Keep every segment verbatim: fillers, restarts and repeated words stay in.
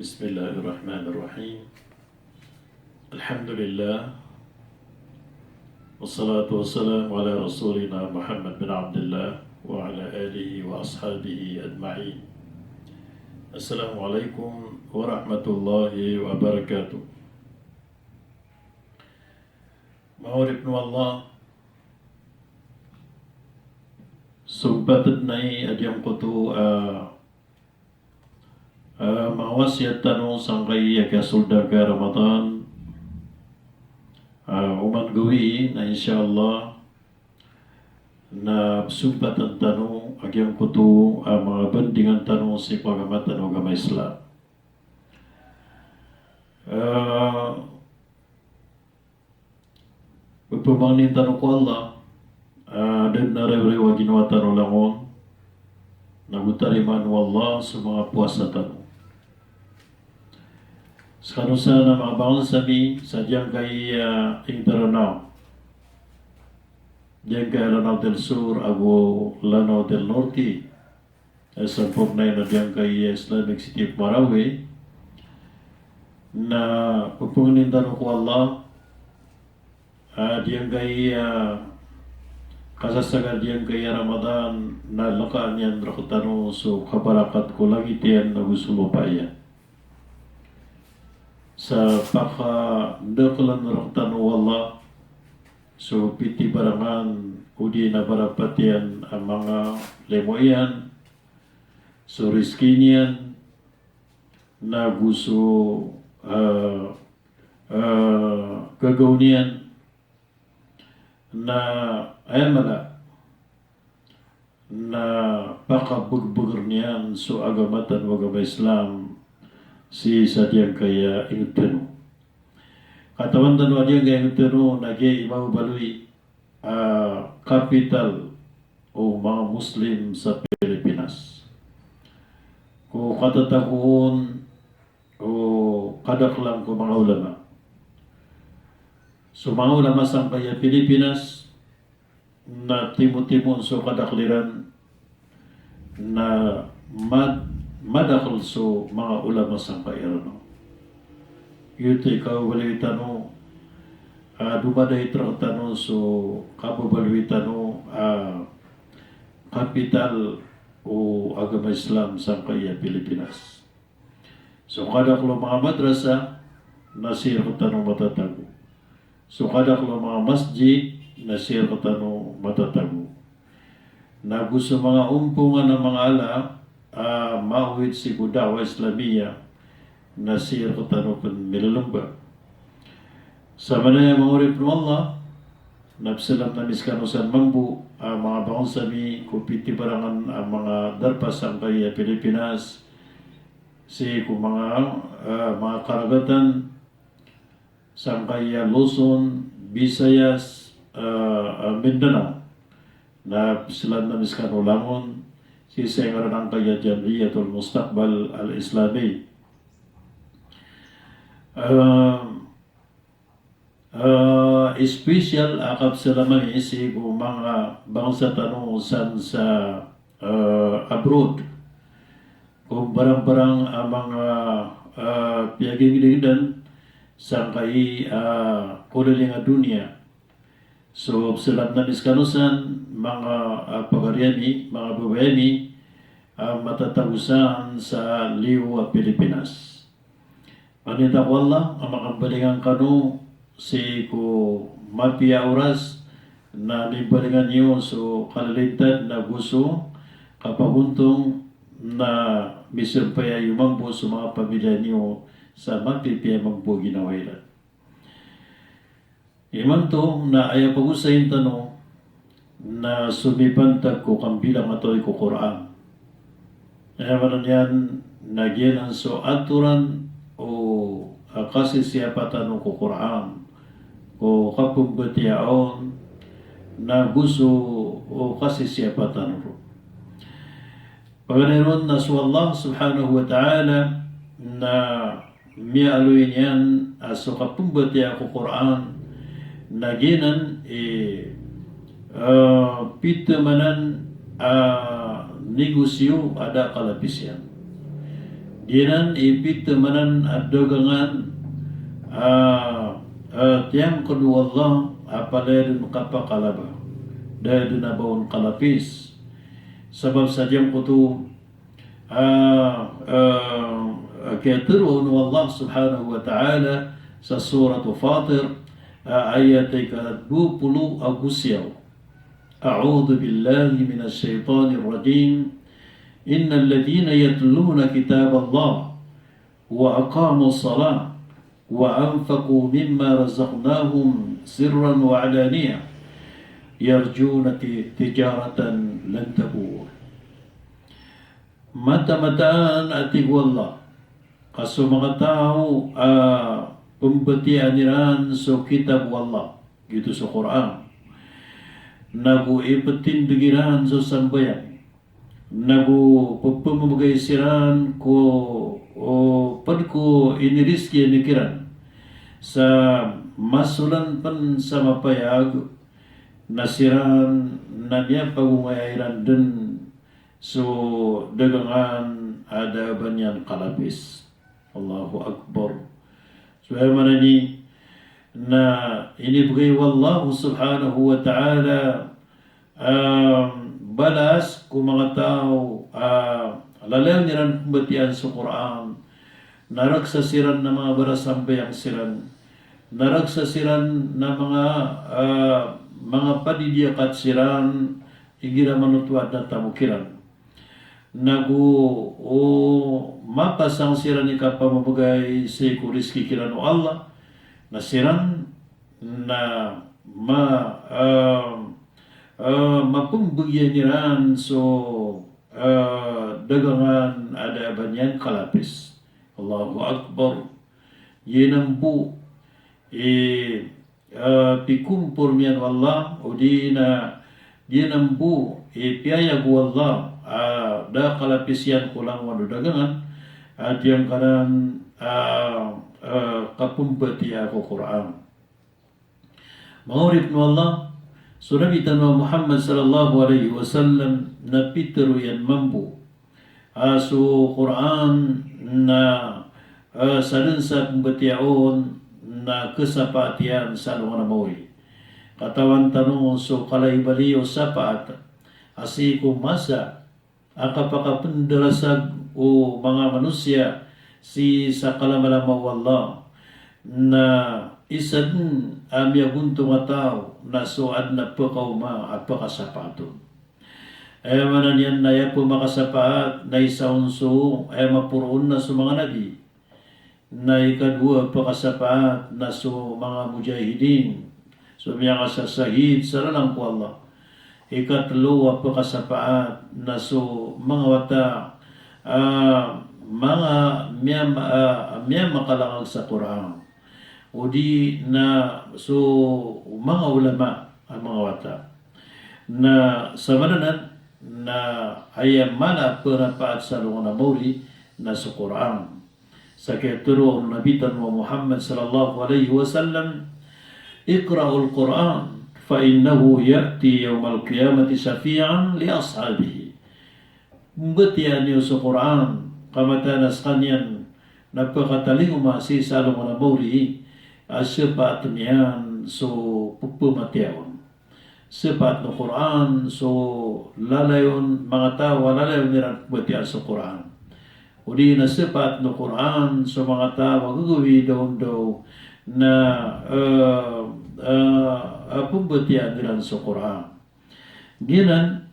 Bismillahirrahmanirrahim. Alhamdulillah. Wassalatu wassalamu ala rasulina Muhammad bin Abdillah wa ala alihi wa ashabihi ajma'in. Assalamualaikum warahmatullahi wabarakatuh. Manga oripn o Allah, so mpatd na i a giyangkoto a, a, manga wasiyat tano sangkai a kiyasold angkai a Ramadan, a, oman gawii na insha Allah na pzompatan tano a giyangkoto a manga bandingan tano sii ko agama tano a agama Islam. A, Pphangnin tano ko Allah, a, da dn a rewrew a ginawa tano langon, nago tarimaan o Allah so manga powasa tano. Skano san a manga bangsa mi sa giyangkai a, a, Mindanao, giyangkai a Lanao del Sur ago Lanao del Norte, a, samporna iyan a giyangkai a Islamic State of Marawi, na pphangnin tano ko Allah, a, giyangkai a, a, kasasagar giyangkai a Ramadan na lkaan iyan rktano so kabarakat ko langit iyan ago so lopa iyan. Sa pakadaklan rktano o Allah so pitibarangan odi na barapatiyan a manga limo iyan, so rizki niyan, nago so, a, a, gagaw niyan, na aya mala na pakabagbagr niyan so agama tano a agama Islam sii sa giyangkai a ingd tano. Katawan tano a giyangkai a ingd tano na giya i Manobaloy a kapital o manga Muslim sa Pilipinas. Ko katatagoon o kadaklan ko manga ulama. So manga ulama sangkai a Pilipinas na timotimoon so kadakl iran na mad-, madakl so manga ulama sangkai a Ranaw. Giyoto i kababaloy tano, a, domadait rktano so kababaloy tano a kapital o agama Islam sangkai a Pilipinas. So kadakl o manga madrasa na sii rktano matatago. So kadakl o manga masjid na sii rktano matatago. Nago so manga ompongan a manga ala a maowit sii ko da'wah Islamiyah na sii rktano pn milalmba. Sa manaya manga oripn o Allah, na pzalam ami skano san mambo a manga bangsa mi ko pitibarangan a manga darpa sangkai a Pilipinas, sii ko manga, a, manga karagatan sangkai a Luzon, Visayas, a, a, Mindanao. Na pzalam ami skano langon sii sa ingaran angkai a Jam'iyatul Mustaqbal Al-Islami. A, A, special a kapzalam ami sii ko manga bangsa tano san sa, a, abroad. Ko mbarangbarang a manga, a, piyagingdingdan sangkai a, a, koliling a doniya. So, pzalam ami skano san manga, a, pagari ami, manga babay ami, a, matatago san sa liyo a Pilipinas. Pangnin ta ko Allah a makambalingan kano sii ko mapiya a oras, na mimbalingan iyo so kalalintad nago so kapagontong, na misampay iyo mambo so manga pamilya niyo sa mapipiya mambo a ginawa iran. Imanto na aya pagosayin tano na so mipantag ko kambilangatawi ko Qur'an. Aya maana niyan na giyanan so atoran o, a, kasisiyapa tano ko Qur'an, ko kapmbatiyaa on, nago so, o, kasisiyapa tano ron. Paganay ron na so Allah subhanahu wa ta'ala na miyaaloy niyan a so kapmbatiyaa ko Qur'an na giyanan i, a, pithamanan a negosyo a da a kalapis iyan. Giyanan i pithamanan a dagangan a, a, tiyangkd o Allah a palaya dn kapakalaba, da dn a ba on kalapis. Sabap sa giyangkoto a, a, a kiyatharo o Allah subhanahu wa ta'ala sa Surat Fatir, a, ayat a ika dowa polo ago siyaw. A'udhu billahi minash shaytanir rajim. Innal ladhina yatluna kitaballah wa aqamus salah wa anfaqu mimma razaqnahum sirran wa alaniyah yarjuna ti-, tijaratan lan tabur. Mataan-mataan a tig o Allah, ka so manga taw a pmbatiyaa iran so kitab o Allah, giyoto so Qur'an, nago iptindg iran so sambayang, nago pphamamgay siran ko, o, pd ko inirizkian iran kiran sa masolan pn sa mapayag, na siran na miyapagongaya iran dn so dagangan a da a ba niyan kalapis. Allahu Akbar. So aya maana niyan na inibgay o Allah subhanahu wa ta'ala, um, balas ko manga taw a lalayon iran pmbatiyaan so Qur'an, na rk sa siran na manga barasambayang siran, na rk sa siran na manga, ah, manga padidiyakat siran, igira manoto a adn a tamok iran. Nago, o, mapasang siran i kapamamgay sii ko rizki kiran o Allah, na siran na ma, ah, ah, mapmbagian iran so, ah, dagangan a da a ba niyan kalapis. Allahu Akbar. Giyanan bo i, ah, pikompor iyan o Allah, odi na giyanan bo i piyayag o Allah a da kalapis iyan ko langowan o dagangan a giyangkanan a, ah, kapmbatiyaa ko Qur'an. Manga oripn o Allah, so Nabi tano a Muhammad sallallahu alaihi wasallam na pitharo iyan mambo a so Qur'an na, eh, sadn sa pmbatiyaa on na khasapaat iyan sa alongan a maori. Katawan tano so kala i bali o sapaat a sii ko masa a kapakapndarasag o manga manosiya sii sa kalamalama o Allah, na isa dn a miyagontong a taw na so adn a pkaoma a pkasapaat on. Aya maana niyan na aya pmakasapaat na isa on so aya maporo on na so manga nabi. Na ikadowa a pkasapaat na so manga mujahidin, so miyakasasahid sa lalan ko Allah. Ikatlo a pkasapaat na so manga wata, ah, manga miyam-, ah, miyamakalalag sa Qur'an, odi na so manga ulama a manga wata. Na sa maana nan na aya mala a pnapaat sa alongan a maori na so Qur'an. Sa kiyatharo o Nabi tano a Muhammad sallallahu alaihi wasallam, "Iqra'ul Qur'an, fa innahu ya'ti yawmal qiyamati shafi'an li ashabihi." Pmbatiyaa niyo so Qur'an, ka mataan a skaniyan na pkatalingoma sii sa alongan a maori a sapaat iyan so pphamatiyaa on. Sapaat o Qur'an so lalayon, manga taw a lalayon iran pmbatiyaan so Qur'an. Odi na sapaat o Qur'an so manga taw a gagawii daondaw na, eh, eh, eh, pmbatiyaan iran so Qur'an. Giyanan,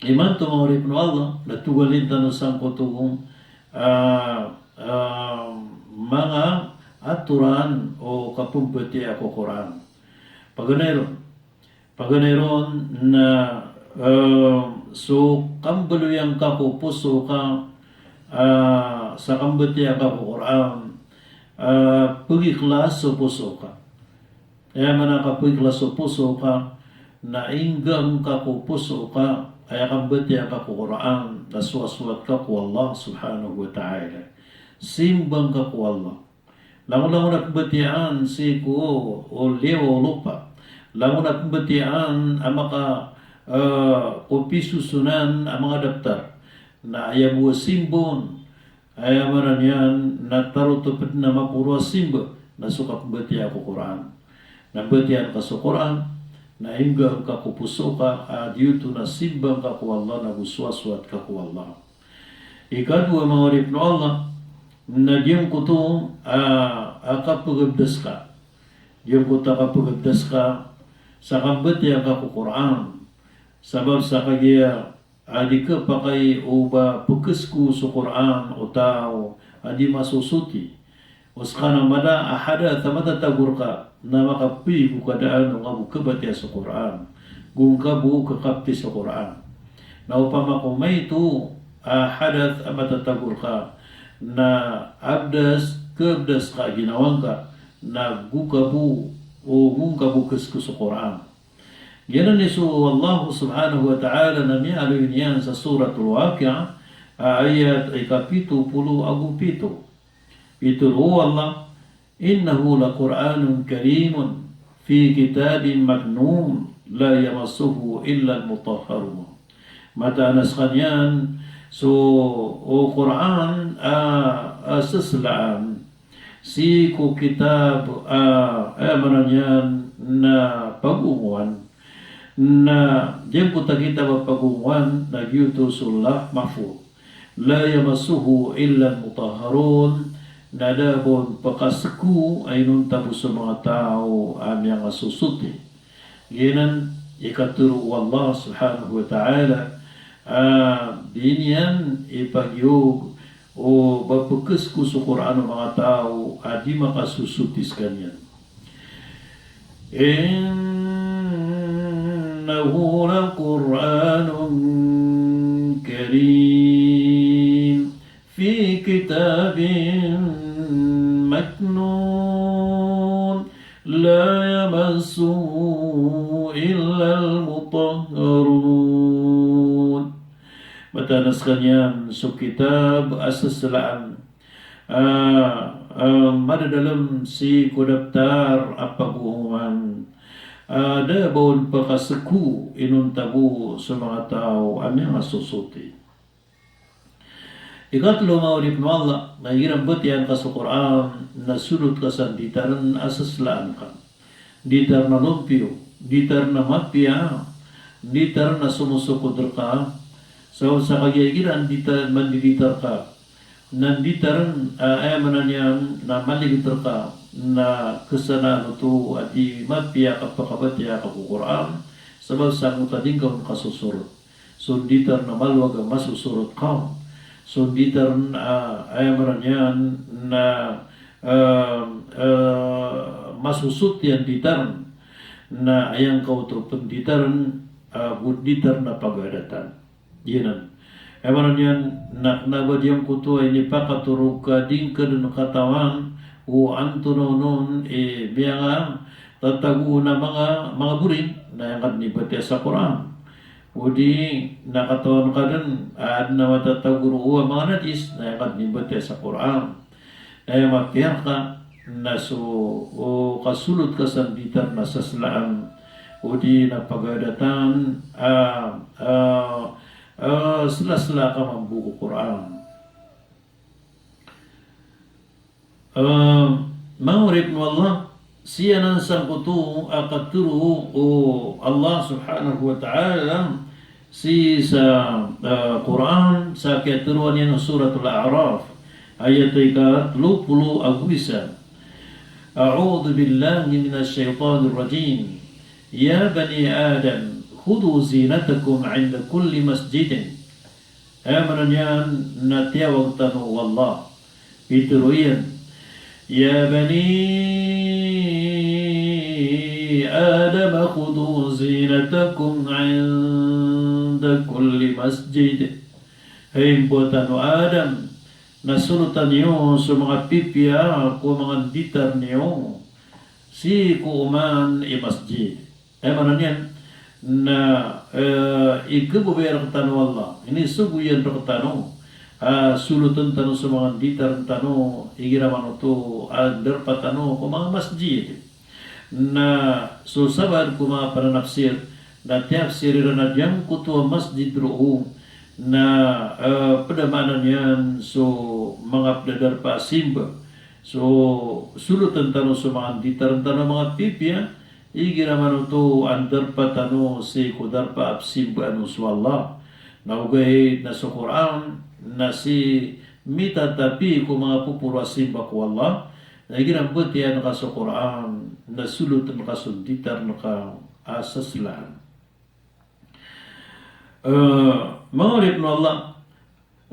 imanto manga oripn o Allah, na togalin tano sangkoto, ah, ah, manga atoran o kapmbatiyaa ko Qur'an. Paganay ron, paganay ron na, ah, so kambaloy angka ko poso ka, ah, sa kambatiyaa ka ko Qur'an, ah, pagiklas so poso ka. Aya maana ka pagiklas so poso ka, na ingga angka ko poso ka, aya kambatiyaa ka ko Qur'an, na sowasowat ka ko Allah subhanahu wa ta'ala. Simba angka ko Allah. Langolangon a pmbatiyaan sii ko, o, liyawaw o lopa. Langon a pmbatiyaan a maka, eh, ko pisosonan a manga daptar. Na aya bo a simba on, Aya maana niyan na tarotop dn a maporo a simba na so kapmbatiyaa ko Qur'an. Na mbatiyaan ka so Qur'an, na ingga ngka ko poso ka a giyoto na simba ngka ko Allah nago sowasowat ka ko Allah. Ikadowa, manga oripn o Allah, na giyangkoto a, a kapagabdas ka. Giyangkoto a kapagabdas ka sa kambatiyaa ka ko Qur'an. Sabap sa kagiya a di khapakay o ba pkhasko so Qur'an o taw a di masosoti. O ska na mala a hadath a matatago rka na makapiya ko kadaan o nga bo khabatiya so Qur'an, go ngka bo khakapti so Qur'an. Na opama ko maito a hadath a matatago rka na abdas, khabdas ka a ginawa ngka, na go ka bo, o go ngka bo khasko so Qur'an. Giyanan i so Allah subhanahu wa ta'ala na miyaaloy niyan sa Suratul Waqi'ah, a ayat ikapito polo ago pito. Pitharo o Allah, "Innahu laqur'anun karimun fi kitabin maknun, la yamassuhu illal mutahharun." Mataan a skaniyan so, o Qur'an a, a saslaan sii ko kitab a, aya maana niyan na pagongowan, na giyangkoto a kitab a pagongowan na giyoto so Lawh Mahfudh. La yamassuhu illal mutahharun, na da a ba on pkhasko a inonta bo so manga taw a miyangasosoti. Giyanan i katharo o Allah subhanahu wa ta'ala, a di niyan ipagiyog o ba pkhasko so Qur'an o manga taw a di makasosoti skaniyan. Innahu laqur'anun karim fi kitabin maknun, la yamassuhu illal mutahharun. Mataan a skaniyan so kitab a saslaan, a, a, madadalm sii ko daptar a pagongowan, a da a ba on pkhasko inonta bo so manga taw a miyangasosoti. Ikatlo, manga oripn o Allah, na igira mbatiyaan ka so Qur'an, na solot ka sa nditarn a saslaan ka. Nditarn a lompiyo, nditarn a mapiya, nditarn a somosokod rka, sabap sa kagiya igira ndita-, mandiditar ka, na nditarn, a, aya maana niyan na maligit rka, na ksanaan oto a di mapiya a kapakabatiya ka ko Qur'an, sabap sa angkoto a di ngka on kasosorot. So nditarn a malowag a masosorot ka on. So nditarn a, aya maana niyan na, a, a, masosoti a nditarn, na aya ngka oto pnditarn, a, go nditarn a pagadatan. Giyanan. Aya maana niyan na kna ba giyangkoto a inipakatorog ka di ngka dn katawan o antonaa onon i miyanga tatago on a manga, manga boring, na aya ngka dn i batiya sa Qur'an. O di na katawan ka dn a adn a matatago roo a manga najis, na aya ngka dn i batiya sa Qur'an. Na aya mapiya rka na so, o, kasolot ka sa nditarn a saslaan, o di na pagadatan a, a, a, slasla ka mambo ko Qur'an. Em, manga oripn o Allah, sii anan sangkoto a katharo o Allah subhanahu wa ta'ala sii sa, eh, Qur'an, sa kiyatharoa niyan o Suratul A'raf, ayat a ika tlo polo ago isa. A'udhu billahi minash shaytanir rajim. Ya bani Adam, khudhu zinatakum 'inda kulli masjidin. Aya maana niyan na tiyawag tano o Allah. Pitharo iyan, "Ya bani Adam, khudhu zinatakum 'inda kulli masjid." Hay mbawataan o Adam, na solotan iyo so manga pipiya ko manga nditar niyo sii ko oman i masjid. Aya maana niyan na, eh, ikhababaya rktano o Allah, inisogo iyan rktano a solotn tano so manga nditar tano igira manoto a ndarpa tano ko manga masjid. Na so sabaad ko manga pananafsir na tiyafsir iran a giyangkoto a masjid roo Na, eh, pd a maana niyan so manga pd a darpa a simba. So solotn tano so manga nditar tano a manga pipiya, igira maana oto a ndarpa tano sii ko darpa a psimba ano so Allah. Na ogaid na so Qur'an na sii mitatapi ko manga poporo a simba ko Allah. Na igira mbatiya ngka so Qur'an na solotn ka so nditar ngka a saslaan. Eh, manga oripn o Allah,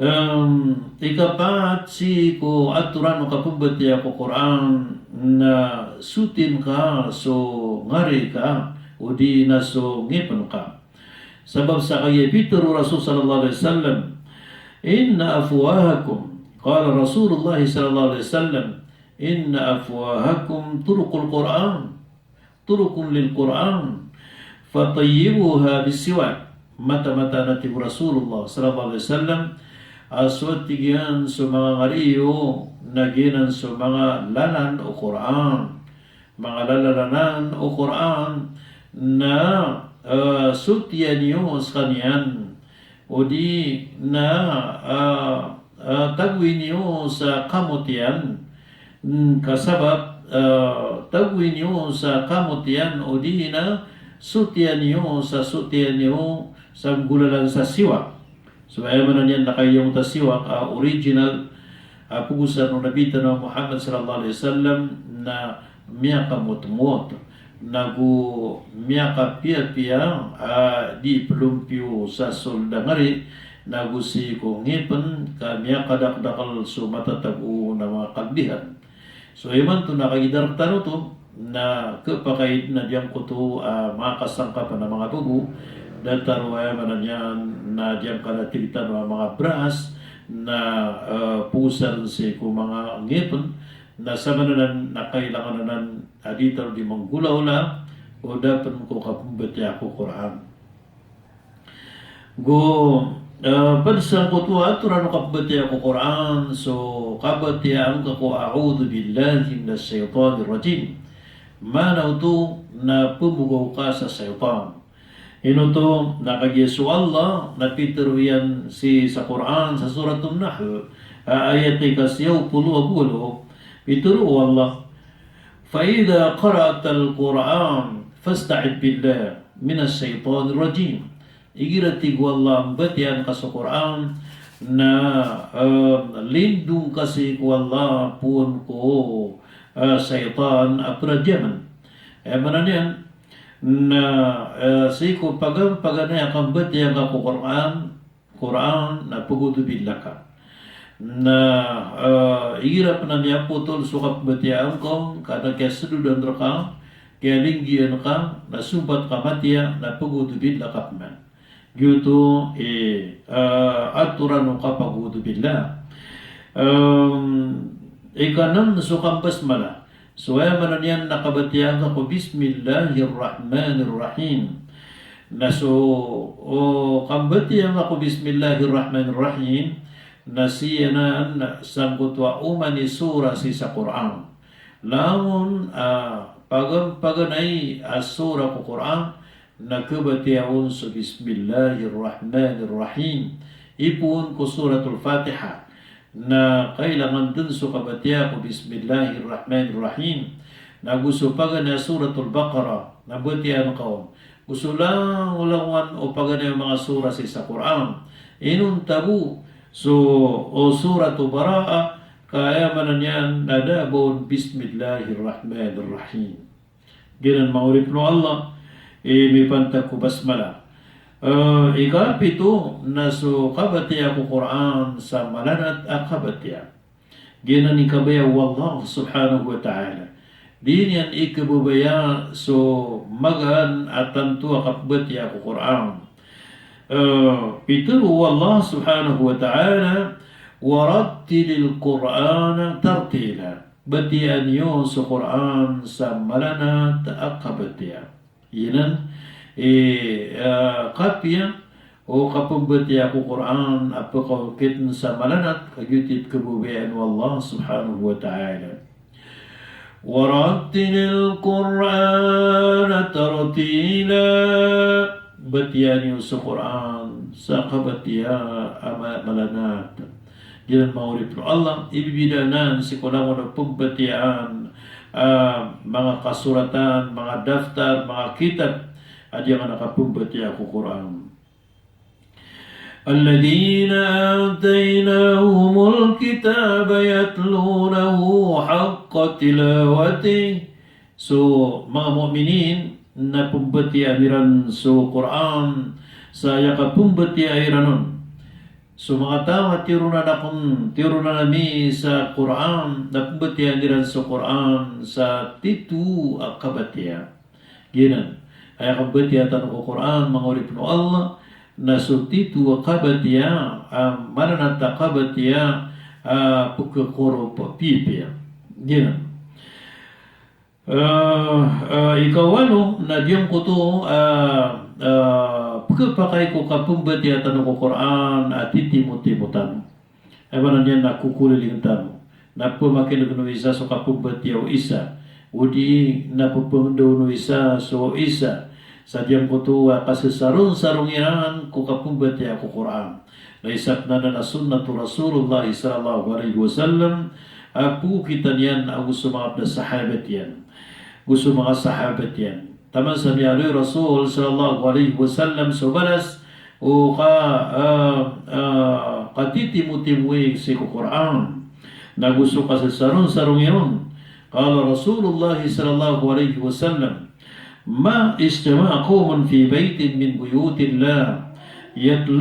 em, ikapat sii ko atoran o kapmbatiya ko Qur'an na sotin ka so ngari ka, odi na so ngipn ka. Sabap sa kagiya pitharo o Rasul sallallahu alaihi wasallam, "Inna afwahakum," qala Rasulullah sallallahu alaihi wasallam, "Inna afwahakum turuqul Qur'an." Turuqun lil Qur'an, fatayyibuha bis-siwak. Mataan-mataan a tig o Rasulullah sallallahu alaihi wasallam, a so tig iyan so manga ngari iyo na giyanan so manga lalan o Qur'an. Manga lalan anan o Qur'an na, eh, sotiya niyo skaniyan. Odi na, ah, ah, tagowi niyo sa kamot iyan. Hmm, ka sabap, ah, tagowi niyo sa kamot iyan, odi na sotiya niyo sa, sotiya niyo sa nggolalan sa siwak. So aya maana niyan na kagiya giyoto a siwak a original a pagosar o Nabi tano a Muhammad sallallahu alaihi wasallam na miyakamotmot, nago miyakapiyapiya a di plompiyo sa sold a ngari, nago sii ko ngipn ka miyakadakdakl so matatago na manga kalbihan. So imanto na kagiya darpa tano oto na khapakay na giyangkoto a manga kasangkapan a manga bago, datar o aya maana niyan na giyangkanan a tig tano a manga bras na, eh, pagosarn sii ko manga ngipn, na samanan na kailangan anan a di tano di manggolaola o da pn ko kapmbatiya ko Qur'an. Go, eh, pd sangkoto a atoran o kapmbatiya ko Qur'an, so kabatiya ngka ko a'udhu billahi minash shaytanir rajim. Maana oto na pmogaw ka sa shaytan. Ino oto na kagiya so Allah na pitharo iyan sii sa Qur'an sa Suratun Nahl, a, ayat ika siyaw polo ago walo, pitharo o Allah, "Fa idha qara'tal Qur'an fasta'idh billah minash shaytanir rajim." Igira tig o Allah mbatiyaan ka so Qur'an na, em, lindong ka sii ko Allah poon ko, eh, shaytan a prajamn. Eh, maana niyan, na, eh, sii ko pagampaganay a kambatiya ngka ko Qur'an, Qur'an, na pagudubilla ka. Na, eh, igira pn a miyapotol so kapmbatiya ngka, ka na kiyasdodan rka, kiyalinggiyan ka, na sompat ka matiya, na pagudubilla ka pman. Giyoto i, eh, atoran o kapagudubilla. Em, ikanm so kambasmala. So aya maana niyan na kabatiya ngka ko Bismillahir Rahmanir Rahim. Na so, o, kambatiya ngka ko Bismillahir Rahmanir Rahim, na sii anan sangkoto a oman i sura sii sa Qur'an. Langon a pagampaganay a sura ko Qur'an, na kabatiya on so Bismillahir Rahmanir Rahim. Ipoon ko Suratul Fatiha. Na kailangan dn so kabatiya ko Bismillahir Rahmanir Rahim. Nago so paganay a Suratul Baqarah, na batiyaan ka on. Go so langolangowan o paganay o manga sura sii sa Qur'an. Inonta bo so, o, Suratul Bara'ah, ka aya maana niyan na da a ba on Bismillahir Rahmanir Rahim. Giyanan manga oripn o Allah i mipantag ko basmala. Eh, ikapito na so kabatiya ko Qur'an sa malanat a kabatiya. Giyanan i kabaya o Allah subhanahu wa ta'ala. Di niyan i kababaya so magaan a tanto a kapmbatiya ko Qur'an. Eh, pitharo o Allah subhanahu wa ta'ala, "Warattilil Qur'ana tartila." Batiya niyo so Qur'an sa malanat a kabatiya. Giyanan i, eh, kapiya o kapmbatiya ko Qur'an a pkaokitn sa malanat, ka giyoto i kababayaan o Allah subhanahu wa ta'ala. Warattilil Qur'ana tartila. Batiya niyo so Qur'an sa kabatiya a ma-, malanat. Giyanan manga oripen o Allah, ibibida anan sii ko langon a pembatiyaan, ah, manga kasoratan, manga daftar, manga kitab, a giyangkanan a kapembatiya ko Qur'an. Alladhina ataynahumul kitaba yatlunahu haqqa tilawatih. So manga mu'minin na pembatiyaan iran so Qur'an sa aya kapembatiya iran on. So manga taw a tironan akon, tironan ami sa Qur'an, na pembatiyaan iran so Qur'an sa tito a kabatiya. Giyanan. Aya kabatiya tano ko Qur'an, manga oripen o Allah, na so tito a kabatiya, ah, malanat a kabatiya, ah, pekekoro pa pipiya. Giyanan. Ah, ah, ikawalo, na giyangkoto, ah, ah, pekepakay ko kapembatiya tano ko Qur'an, a titimotimo tano. Aya maana niyan na kokolilingn tano. Na pemakinegen o isa so kapembatiya o isa. O di na pepengendaon o isa so isa. Sa giyangkoto a kasesarongsarong iran ko kapembatiya ko Qur'an. Na isa pen anan a sunnat o Rasulullah sallallahu alaihi wasallam. A pokitan iyan ago so manga ped a sahabat iyan. Ago so manga sahabat iyan. Taman sa miyaaloy o Rasul sallallahu alaihi wasallam so balas o ka, ah, ah, katitimotimowi sii ko Qur'an. Na go so kasesarongsarong iron. Qala Rasulullah sallallahu alaihi wasallam, "Ma ijtama'a qawmun fi baytin min buyutillah yatlu"